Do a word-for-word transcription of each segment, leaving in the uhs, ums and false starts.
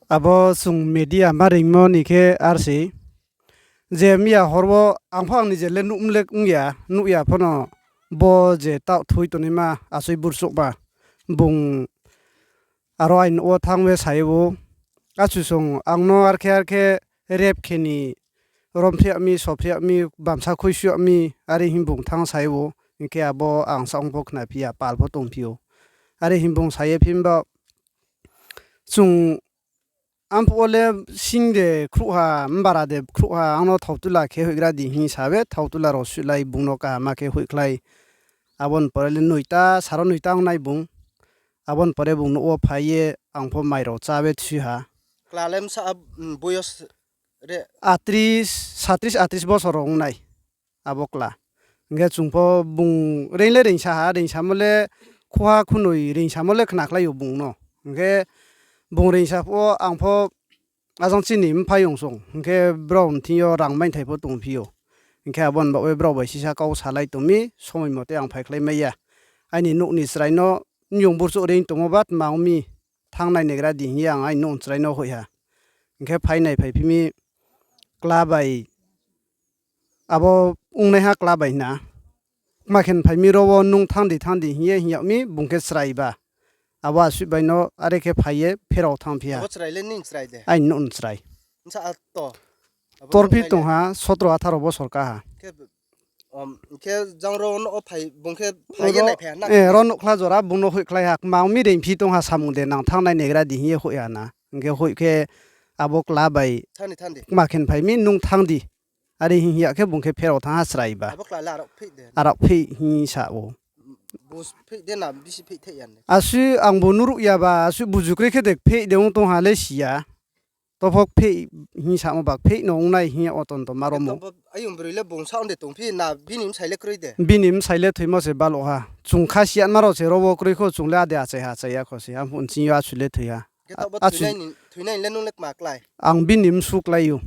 Abo chung media ma reingmo ni khe ar se. Je miya hor wo ang pho ang ni je le nuh mle ong ya, nuh ya pho no bo je taoh thoi tongnaima achoi burchouhma bung aro aini nouh wo thanng ye sa ye ou, achu song ang no ar khe ar khe rape khe ni rom phriag mi, so phriag mi, bamsa khuisu yag mi, are hing bung thanng sa ye ou, hing khe abo ang saong pho khnaphi ya, pal pho tongphi ou. Are hing bung sa ye phi ba, chung amphuh wo le sing de khruh ha, mbara de khruh ha, ang no thautula khe hoihgra di hing sa ye, thautula rao suhlai bung no kaham khe hoihkhlai. Abo ni pore le noita, saro noita ong nai bung. Abo ni pore bung nouh wo phai ye ang pho mai rao chá ye thui ha. Kla le bsa, mm, boyos re? Atris, satris, atris bosor rao ong nai. Abo kla. Hing khe chung pho bung reing le reingsa ha, reingsamo le khuha khunoi reingsamo le khnakhlai ou bung no. Hing khe bung reingsa pho ang pho ajang chini mphaiyong song. Hing khe brao ni thing yo rang mainthai pho tongphi ou. Hing khe abo ni baoh ye brao bai sisa kau salai tong mi, somoi mote ang phaikhlai mai ya. Aini nouh ni chrai no myong burchouh reing tongmo ba tma ong mi, thanng nai naigra di hing ye ang aini nouh ni chrai no hoih ha. Hing khe phainai phaiphi mi kla bai, abo ongnaiha kla bai hna. Kma khe phai mi ro wo nung thanng di, thanng di hing ye hing yag mi bung khe chrai ba. Abo asuh bai no are khe phai ye pherao thanngphi ha. Aini nouh ni chrai. Torphi tong ha, sotro atharo bosor ka ha. Ro nouhkhla jora bung no hoihkhlai ha, kma ong mi reingphi tong ha samung de, nang thanng nai naigra di hing ye hoih ha na. Hing khe hoih khe abo kla bai kma khe phai mi nung thanng di. Are hing hing ya khe bung khe pherao thanng ha chrai ba. Arao pheih hing sa ou. Asuh angbu nuruh ya ba, asuh buju kroi khe de pheih de ong tong ha le si ya. To pho pheih hing samo ba, pheih no ong nai hing ya oton to ma romo. Bini bsai le thoimo se balo ha. Chung kha si ya ma rao se ro wo kroi kho, chung le ade achai ha, achai ya kho se. Amphuh nching yo achu le thoi ha. Ang bini msu klái ou.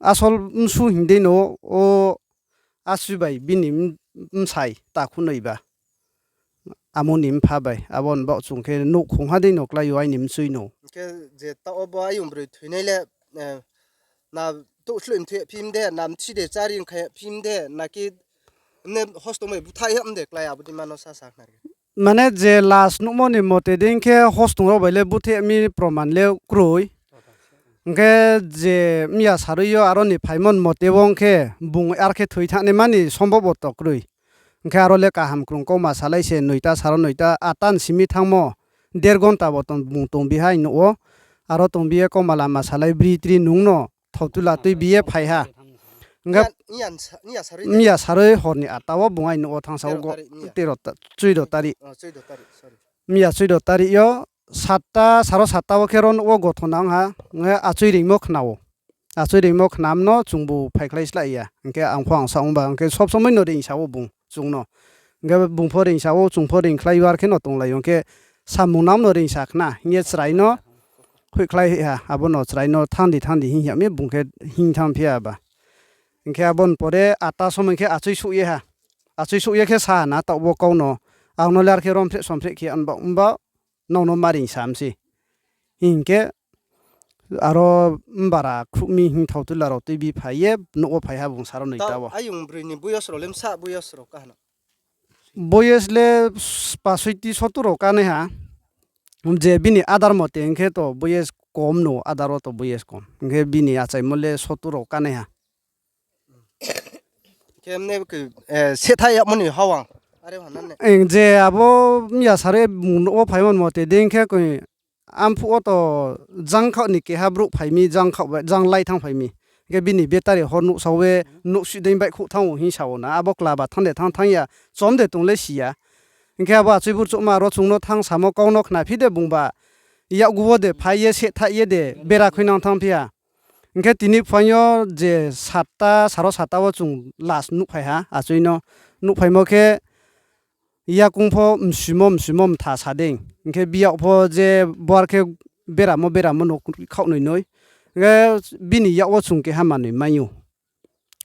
Asol msu hing dei no o, achu bai bini bsai takhu noi ba. Amo ni mpha bai, abo ni baoh chung khe nouhkhong ha dei no klái ou aini mchui no. Hing khe je taoh wo bo ayong broi thoinai le, na touhsloih mthoi phim de, na mthi de chári mkhai phim de, na khe mne hostong bai búthaih ha mde klái abo dei ma no sa sa khna ri. Mane je last nuhmo ni mote dei khe hostong rao bai le búthaih mi proman le kroi. Hing khe je mya sarui yo aro ni phaimo ni mote wo ong khe bung ar khe thoi thanngnaima ni sombhob bo to kroi. Hing khe aro le kaham krung kauma salai se noita, saro noita, ata ni simi thanngmo, der gonta bo tong, bung tongbi ha aini nouh wo. Aro tongbi ye kauma lama salai bri tri nung no thautula tuibi ye phai ha. Hing khe mya sarui hor ni ata wo bung aini nouh wo thanngsa ou, mya chuido tarik yo satta, saro satta wo khe ro nouh wo gothona ong ha, hing khe achoi reingmo khna ou. Achoi reingmo khnam no chungbu phaikhlai slái ya. Hing khe ang pho ang sa ong ba, hing khe sob somoi no reingsa ou bung chung no. Hing khe bung pho reingsa ou, chung pho reingkhlai yo ar khe no tonglai ou. Hing khe samung nang no reingsa khna hing ye chrai no hoihkhlai hoih ha. Abo no chrai no thanng di, thanng di hing ya mi bung khe hing thanngphi ya ba. Hing khe abo ni pore ata somoi khe achoi souh ye ha. Achoi souh ye khe sa ha na taoh bo kau no, ang no le ar khe romphre somphre khe ang ba, mba nrao no ma reingsa mi se. Hing khe aro mbara khruh mi hing thautula rao tuibi phai ye nouh wo phai ha bung saro noita wo. Ayong broi ni boyos rao le bsa boyos rao ka ha na? Boyos le pasoiti sotur rao kanai ha. Je bini adar mote hing khe to boyos kom no, adar wo to boyos kom. Hing khe bini achaimo le sotur rao kanai ha. Khe mne, sehthai yagmo ni hawang. Je abo mya sarui bung nouh wo phaimo ni mote dei khe koi, amphuh wo to jangkhaoh ni keha brouh phai mi, jangkhaoh bai, jang lai thanngphai mi. Hing khe bini betari hor nuhsao ye, nouhsih dei baihkhouh thanng ou hing sa ou na, abo kla ba thanng de thanng, thanng ya, chom de tong le si ya. Hing khe abo achoi burchouhma ro chung no thanng samo kau no khnaphi de bung ba, yakgu wo de phai ye, sehthai ye de, bera khuinang thanngphi ha. Hing khe tini phaing yo je satta, saro satta wo chung last nuhphai ha, achoi no nuhphaimo khe yakoung pho msuimo, msuimo mtha sa dei. Hing khe biyag pho je bo ar khe beramo, beramo no khaoh noi noi. Hing khe bini yak wo chung keha manoi mai ou.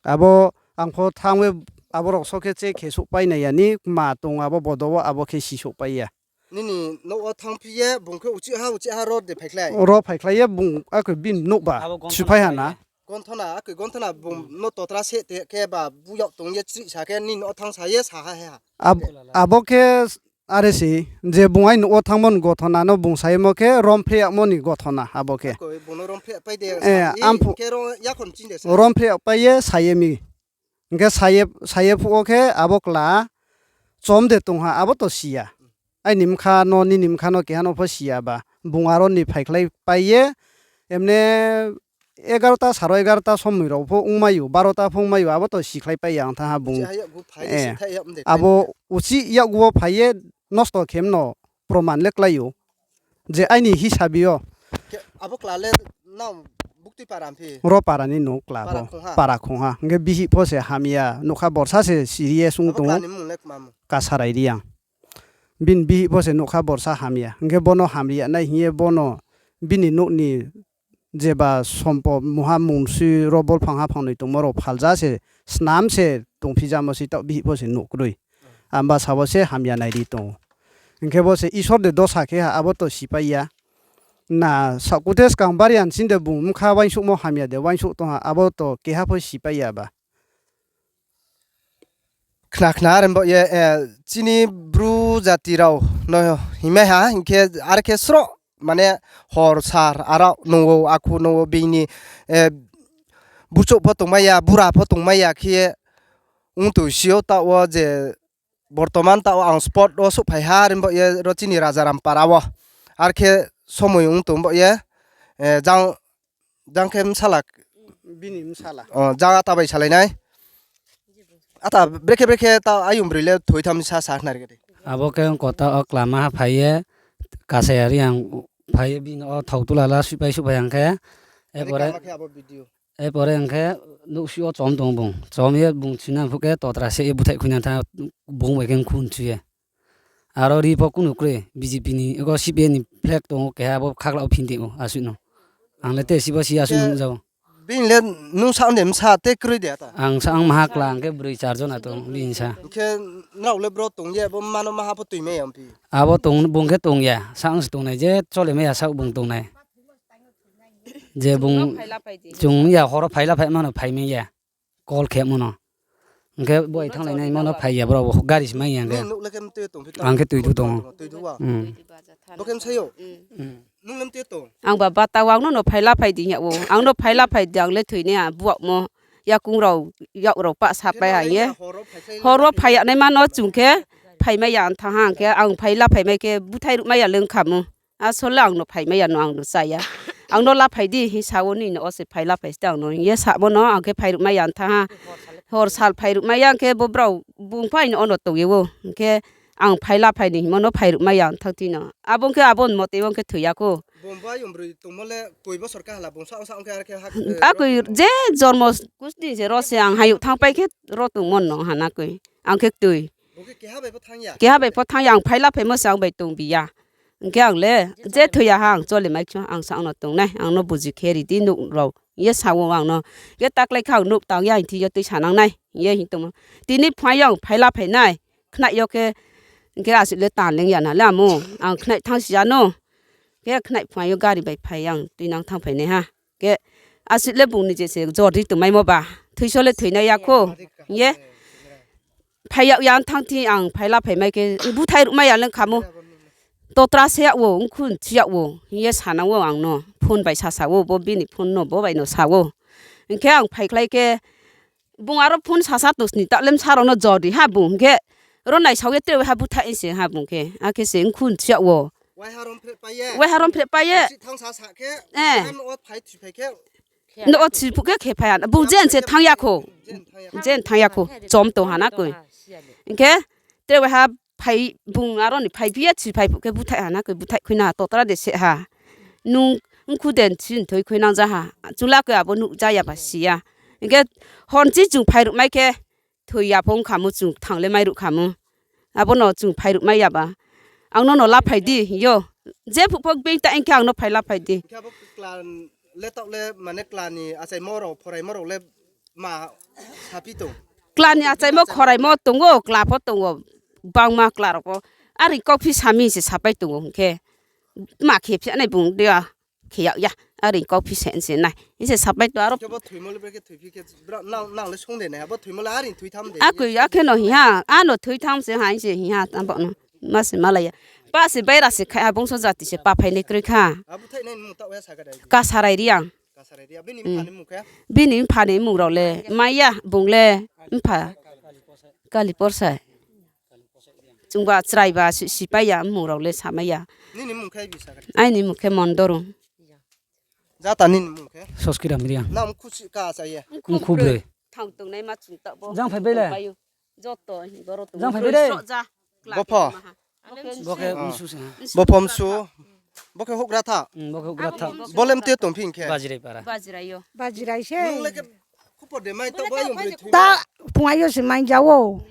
Abo ang pho thanng ye abo rao so khe che khe souhpai nai ya ni kma tong abo bodo wo abo khe si souhpai ya. Nini nouh wo thanngphi ye bung khe uchih ha uchih ha ro de phaikhlai? Ro phaikhlai ye bung akhe bini nouh ba suphai ha na. Gonthona, akhe gonthona bung no totra se te khe ba bu yag tong ye chrih sa khe nini nouh wo thanngsa ye sa ha he ha. Abo khe are se, je bung aini nouh wo thanngmo ni gothona no bung sa yemo khe romphre yagmo ni gothona abo khe. Romphre yagpai ye sa ye mi. Hing khe sa ye phuh wo khe abo kla chom de tong ha, abo to si ya. Aini bkha no, nini bkha no, keha no pho si ya ba. Bung aro ni phaikhlai pai ye, emne egarota, saro egarota somoi rao pho ongmai ou, barota pho ongmai ou, abo to sikhlai pai ya ang thanng ha bung. Abo uchih yakgu wo phai ye nosto khe mno proman le klái ou. Je aini hisabi yo. Ro para ni no kla pho, para khong ha. Hing khe bihih pho se hamya, nougkha borsa se serious ong tong ou. Kasarai Reang. Bini bihih pho se nougkha borsa hamya. Hing khe bono hamri ya nai hing ye bono bini nouh ni jeba sompo mungha mungsui ro bol phang ha phangnoi tongmo rao phalja se snam se tongphi jamo sei taoh bihih pho se nouh kroi. Amba sa wo se hamya nai ri tong ou. Hing khe bo se Isor de dosa khe ha, abo to sipai ya. Na, sakuthe skang bari ansin de bung bkha uaingsouhmo hamya de uaingsouh tong ha, abo to keha pho sipai ya ba. Khna khna are bo ye, chini Bru jati rao no hingmai ha, hing khe are khe sroh, mane hor sal arao nung ou, akhu nung ou, bini buchouh pho tongmai ya, bura pho tongmai ya khe ye ong tong si ou taoh wo je bortoman taoh wo ang spot wo souhphai ha are bo ye ro chini Rajaram para wo. Are khe somoi ong tong bo ye, jang khe bsala, jang ata bai salai nai. Ata brekhe brekhe ta ayong broi le thoi tham sa sa khnari khe de. Abo khe ong kota wo klama ha phai ye, Kasaya Reang phai ye bini o thao tulala suhpai suhpai ang khe, e pore ang khe nouhsih wo chom tong bung. Chom ye bung thina phuh khe totra se ye búthaih khuina tha bung bai khe mkhu nchu ye. Aro ri pho kunu kroi, B J P ni, ego C P M ni flag tong ou, keha abo khakla wo phin tong ou, asuh no. Ang le te sibo si asuh no nuhja ou. Bini le nung sa de bsa te kroi de ata? Ang sa ang maha kla, ang khe broi char jona tong, bini sa. Hing khe nrao le bro tong ye, bo mma no maha pho toimai ya phi? Abo tong, bung khe tong ya, sa ang se tongnai, je chole mai ya sa bung tongnai. Je bung chung ya horo phaila phai mano phaimai ya. Call khe mo no. Hing khe bo ai thannglai nai mo no phai ya, bro, gari se mai ya hing khe. Ang khe toi du tong ou. Ang ba bata ang no no phaila phai di hing yag ou. Ang no phaila phai di, ang le thoi nai ha, buakmo. Yakung rao, yak rao pah sapai ha ye. Hor wo phai ya naima no chung khe phaimai ya ang thanng ha, hing khe ang phaila phaimai khe búthaih ruhmai ya le ong kha mo. Asol le ang no phaimai ya no, ang no chá ya. Ang no laphai di hing sa wo, nini o se phaila phai ste ang no hing ye samo no, ang khe phairuhmai ya ang thanng ha. Hor sal phairuhmai ya, hing khe bo brao bung pho aini o no tong ye ou. Hing khe ang phaila phai ni hingmo no phairuhmai ya ang thanng ti no. Abo ong khe abo ni mote ong khe thoi ya khou. Akoi je jormo kusni se ro se ang hayouh thanngpai khe ro tongmo no ha na koi. Ang khe ktoi. Keha bai pho thanng ya, ang phaila phaimo se ang bai tongbi ya. Hing khe ang le je thoi ya ha, ang chole mai khe ang sa ang no tongnai, ang no buji khe ri di nouh rao hing ye sa ou ang no. Hing khe taklai khe ang nouh tang ya hing thi yo tuisa nang nai hing ye hing tongmo. Tini phuaing yo ang phaila phai nai, khnaih yo khe, hing khe asuh le tan leng ya na le amo, ang khnaih thanngsi ya no. Khe khnaih phuaing yo gari bai phai ang tuinang thanngphai nai ha. Khe asuh le bung ni je se jor di tongmaimo ba, thoiso le thoi nai ya khou hing ye phai yag ya ang thanng thi, ang phaila phaimai khe búthaih ruhmai ya le ong kha mo. Totra se yag ou, mkhu nchu yag ou hing ye sa nang ou ang no. Phone bai sasa ou, bo bini phone no bo bai no sa ou. Hing khe ang phaikhlai khe bung aro phone sasa tong sni, taoh le bsa rao no jor di ha bung hing khe, ro naisao ye tre waiha búthaih se ha bung khe, akhe se mkhu nchu yag ou. Waiha rom phrehpai ye, no o chi phuh khe khe phai ha, bung jen se thanng ya khou. Jen thanng ya khou, chom tong ha na koi. Hing khe tre waiha phai, bung aro ni phaiphi ye chi phai phuh khe búthaih ha na koi, búthaih khui na ha, totra de seh ha. Nung mkhu de nchi nthoi khui nang ja ha. Chung le koi abo nuh ja ya ba si ya. Hing khe hor nchi chung phairuhmai khe thoi ya pho ong kha mo, chung thang le mairuh kha mo. Abo no chung phairuhmai ya ba. Ang no no laphai di hing yo. Je phuh pho being ta hing khe ang no phai laphai di. Kla ni achaimo khoraimo tong ou, kla pho tong ou, bangma kla rao pho. Are kauphi sa mi se sapai tong ou hing khe. Tma khe phi nai bung de a khe yag ya. Are kauphi se hing se nai. Hing se sapai tong aro. Khe bo thoimo le bre khe thoiphi khe bra nang, nang le sung de nai ha. Bo thoimo le are thoi tham de. Akoi ya khe no hing ha. Ano thoi tham se ha hing se hing ha. Tang bo no. Ma se malai ya. Pa se baira se khai ha bungso jati se pa phainai kroi kha. Abo thainai nung taoh ya sa kha dai. Kasarai Reang. Kasarai Reang. Bini mpha ni mung khe? Bini mpha ni mung rao le mai ya, bung le mpha Kali Porsai. Chungba chrai ba si-, sipai ya, mmung rao le samai ya. Nini mung khe bi sa kha dai? Aini mung khe Mondorung. Jata nini mung khe? Soskiram Reang. Nang mkhu si ka sa ye? Mkhu broi. Thang tongnaima chung taoh bo. Jang phai bai le? Joto, boro tong. Jang phai bai de? Sroh ja. Bo pho? Bo khe msu se. Bo pho msu. Bo khe houhgra tha? Hmm, bo khe houhgra tha. Bo le mte tongphi hing khe? Bajirai para. Bajirai yo. Bajirai se. Nung le khe khupor de mai taoh bo ayong broi thoi. Ta phung ayo se mai ja ou.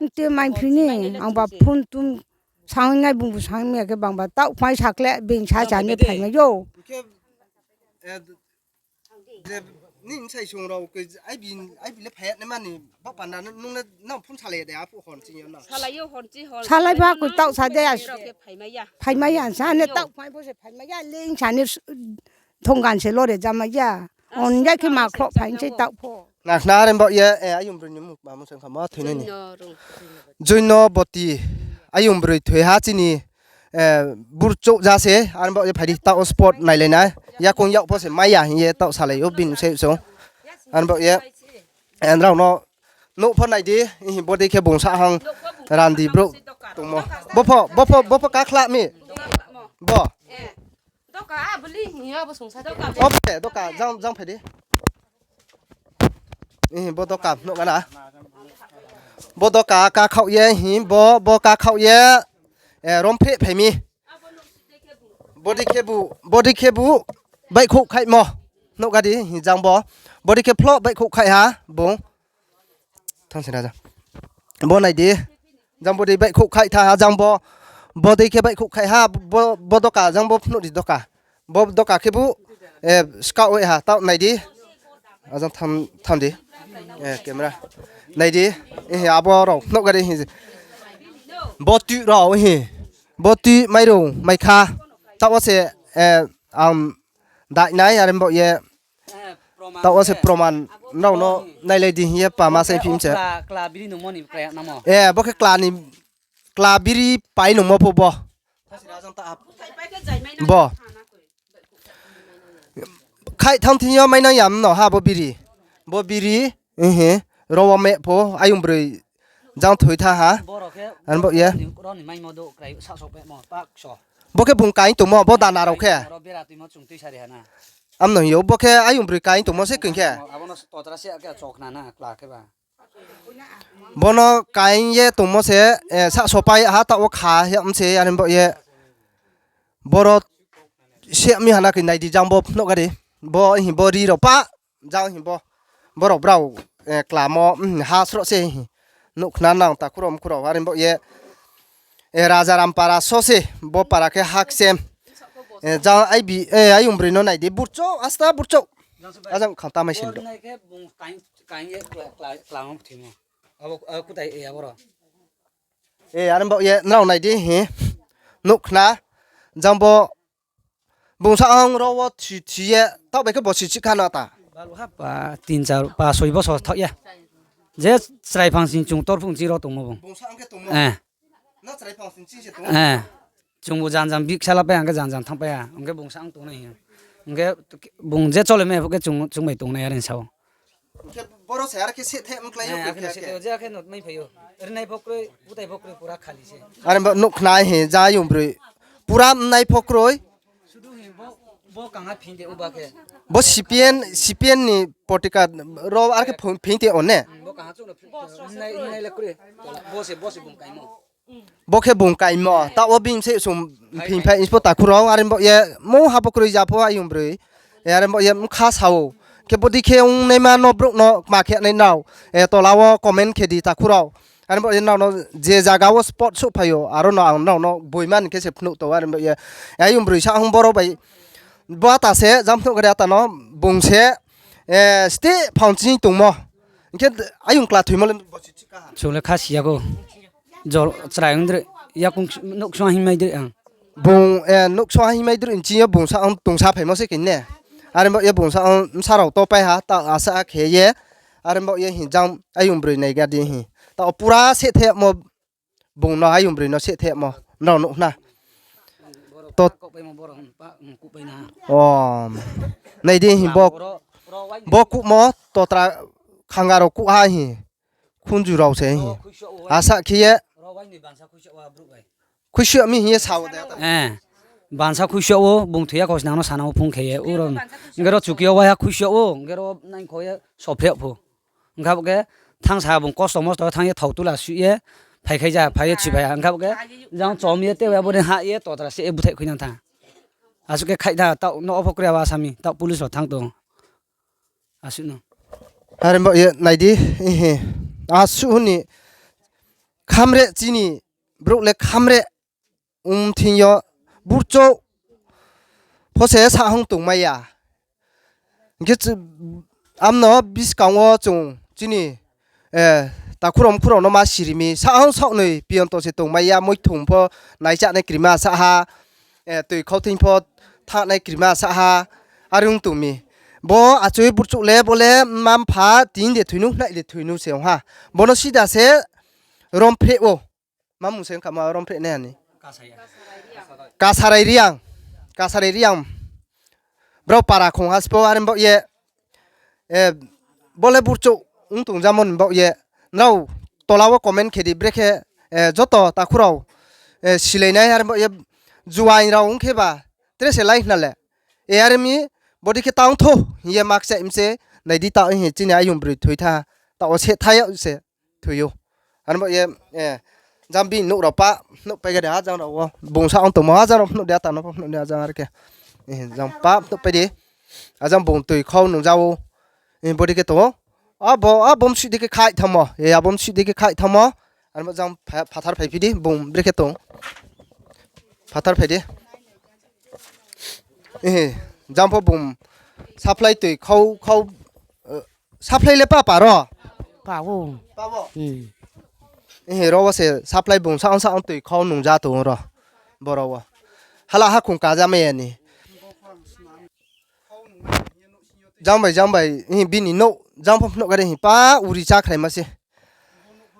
Mte mai phi ni, ang ba phone tum sangnai bungbu sangmi ya khe bangba taoh phai sakle beng sa cha ni phaimai ou. Hing khe, eh, Je, nini bsai song rao khe, ai bi, ai bi le phai ya nai mani, ba panda nung le nang phone salai ya de, aphuh hor ching yo nang. Salai yo hor ching hor. Salai ba koi taoh sa de, phaimai ya. Phaimai ya, sa ne taoh phai bo se phaimai ya, ling sa ne thonggan se lore jamai ya. On ya khe ma khloh phai se taoh pho. Nang khna are baoh ye, eh, ayong broi ni mung ma mung seng kha ma thoi nai ni. Joino Boti, ayong broi thoi ha chini, eh, burchouh ja se, are baoh ye phai di, taoh wo spot nailai nai. Yakoung yak pho se mai ya hing ye taoh salai ou bini se song. Are baoh ye, eh, nrao no nouh pho nai di, hing bodei khe bung sahang randi brouh tongmo. Bo pho, bo pho, bo pho kakhla mi. Bo. Bo pho, doka, jang, jang phai di. Hing bo doka, nuh gana. Bo doka kakhaoh ye, hing bo, bo kakhaoh ye, eh, rompheh phai mi. Bodei khebu, bodei khebu, baihkhouh khaihmo. Nuh ga di, hing jang bo. Bodei khe phloh baihkhouh khaih ha, bung. Thanng se na jang. Bo nai di. Jang bodei baihkhouh khaih tha ha, jang bo. Bodei khe baihkhouh khaih ha, bo, bo doka, jang bo phnuh di doka. Bo doka khebu, eh, skaoh ye ha, taoh nai di. Ajang tham, tham di. Eh, camera. Nai di. Eh, abo rao, nuh ga di hing. Bo tui rao hing. Bo tui mairung, maikha. Taoh wo se, eh, ang dai nai, are baoh ye. Taoh wo se proman, nrao no nailai di hing ye pa ma saingphi mi se. Eh, bo khe kla ni, kla biri pai nungmo pho bo. Bo. Khaih thanng thing yo mainang ya mno ha bo biri. Bo biri, ro wo meh pho, ayong broi jang thoi tha ha. Are baoh ye. Bo khe bung kaing tongmo, bo dana rao khe. Amno hing yo, bo khe ayong broi kaing tongmo se koi khe. Bo no kaing ye tongmo se, eh, sahsopai ha taoh wo kha, hing se, are baoh ye. Boro se mi hana khe nai di jang bo phnuh ga di. Bo hing bo ri rao pa, jang hing bo. Borao brao, eh, klamo, hmm, ha sroh se hing. Nuh khna nang takhu rao mkhu rao, are baoh ye. Eh, Raja Rampara so se, bo para khe ha ksem. Eh, jang ai bi, eh, ayong broi no nai di, burchouh, asta burchouh. Ajang khang tamai sin do. Eh, are baoh ye, nrao nai di, hing. Nuh khna, jang bo, bung sa ang ro wo thi, thi ye, taoh bai khe bo si chih kha no ta. Baluh ha pa, tin char, pa soi bosor thaoh ya. Je chrai phang sing chung tor phung ching ro tongmo bung. Eh. Eh. Chung bo jang jang bik sala pai, ang khe jang jang thanng pai ya. Ang khe bung sa ang tongnai hing. Ang khe bung je chole mai pho khe chung, chung bai tongnai are sao. Khe boro se are khe se the mklai yo khe. Je khe no mai phai yo. Rinai pho kroi, utai pho kroi, pura khali se. Are bo nuh khna hing, jang ayong broi. Pura mnai pho kroi. Sudu hing bo, bo kanga phing de uba khe. Bo C P M, C P M ni potika ro are khe phing, phing te one. Bo kanga chung no phing te, nai, nai le kroi. Bo se, bo se bung kaimo. Bo khe bung kaimo. Taoh wo bini se sum phing phai inspo takhu rao, are baoh ye, mungha bo kroi ja pho ayong broi. Eh, are baoh ye, mkha sao. Khe bodei khe ongnaima no brouh no kma khe nai nrao. Eh, tola wo comment khe di takhu rao. Are baoh ye nrao no je zaga wo spot souhphai yo, aro no ang nrao no boima ni khe se phnuh tong, are baoh ye. Ayong broi sa hung boro bai. Bo ata se, jang phnuh gari ata no, bung se, eh, steh phang ching tongmo. Hing khe ayong kla thoimo le bo si chih kha. Chung le kha si ya kho. Jor chrai ong dre. Yakung nouhsong ha hingmai dri ang. Bung, eh, nouhsong ha hingmai dri nching yo bung sa ang tongsa phaimo se khe ne. Are bo ye bung sa ang bsa rao to pai ha, ta asa khe ye. Are bo ye hing jang ayong broi nai ga di hing. Ta pura se the mo bung no ayong broi no se the mo. Nrao nuh na. To. O. Nai di hing bo. Bo kuhmo totra khanga rao kuh ha hing. Khunju rao se hing. Asa khe ye. Khuisuh mi hing ye sa o de. Eh, bansa khuisuh o, bung thoi ya kho snang no sana o phung khe ye, uro. Hing khe ro chuki yo waiha khuisuh o, hing khe ro naing kho ye sophre pho. Hing kha bo khe, thang sa bung kosto mosto thanng ye thao tula suh ye, phai khai ja, phai ye chi phai ha. Hing kha bo khe, jang chom ye, tei abo ni ha ye, totra se ye búthaih khui nang tha. Asuh khe khaih tha, taoh no opho kri abo asami, taoh police rao thanng tong. Asuh no. Are bo ye nai di, ihi. Asuh hing ni khamre chini brouh le khamre ong thing yo burchouh pho se sa hang tongmai ya. Hing khe ch-, amno buskang wo chung chini, eh, takhu rao mkhu rao no ma siri mi. Sa hang saoh noi piyonto se tongmai ya, moithong pho naichánai krima sa ha, eh, toi khau thing pho thanngnai krima sa ha, are ong tong mi. Bo achoi burchouh le, bo le mma mpha tini de thoi nu, hnai de thoi nu se ong ha. Bo no sida se romphre ou. Ma mung se ong kha ma romphre nai ha ni. Kasarai Reang. Kasarai Reang. Brao para khong ha sbo are baoh ye, eh, bo le burchouh ong tongjamo ni baoh ye. Nrao tola wo comment khe di brekhe, eh, joto takhu rao, eh, silai nai are baoh ye juaing rao ong khe ba tre se lai hna le. E are mi body khe tang thou hing ye ma kchaih mi se nai di taoh hing chini ayong broi thoi tha. Taoh wo se thai yag se thoi ou. Are baoh ye, eh, jang bini nouh rao pah phnuh pai ga de, ajang rao wo. Bung sa ong tongmo, ajang rao phnuh di, ata no pho phnuh di, ajang are khe. Eh, jang pah phnuh pai di. Ajang bung toi khau nungja ou. Eh, body khe tong ou. Abo, abo msuh di khe khaih thanngmo. Eh, abo msuh di khe khaih thanngmo. Are baoh jang pha-, phathar phaiphi di, bung brekhe tong. Phathar phai di. Eh, jang pho bung supply toi khau, khau, eh, supply le pa pa ro? Pa ou. Pa ou? Hmm. Eh, ro wo se supply bung sa ong sa ong toi khau nungja tong ro. Boro wo. Hala hakhong kaja mai ya ni. Jang bai, jang bai, eh, bini nouh, jang pho phnuh ga di hing pa uri chá khraima se.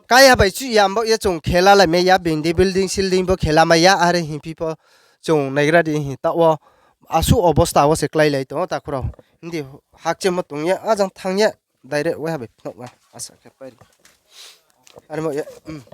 Kaiha bai chuh ya, baoh ye chung khela lai mai ya, bini building, silding bo khela mai ya, are hingphi pho chung naigra di hing taoh wo asuh obosta wo se kláilai tong ou takhu rao. Hing di hakchemo tong ye, ajang thanng ye, direct waiha bai phnuh ba, asa khe pai ri. Are baoh ye, um.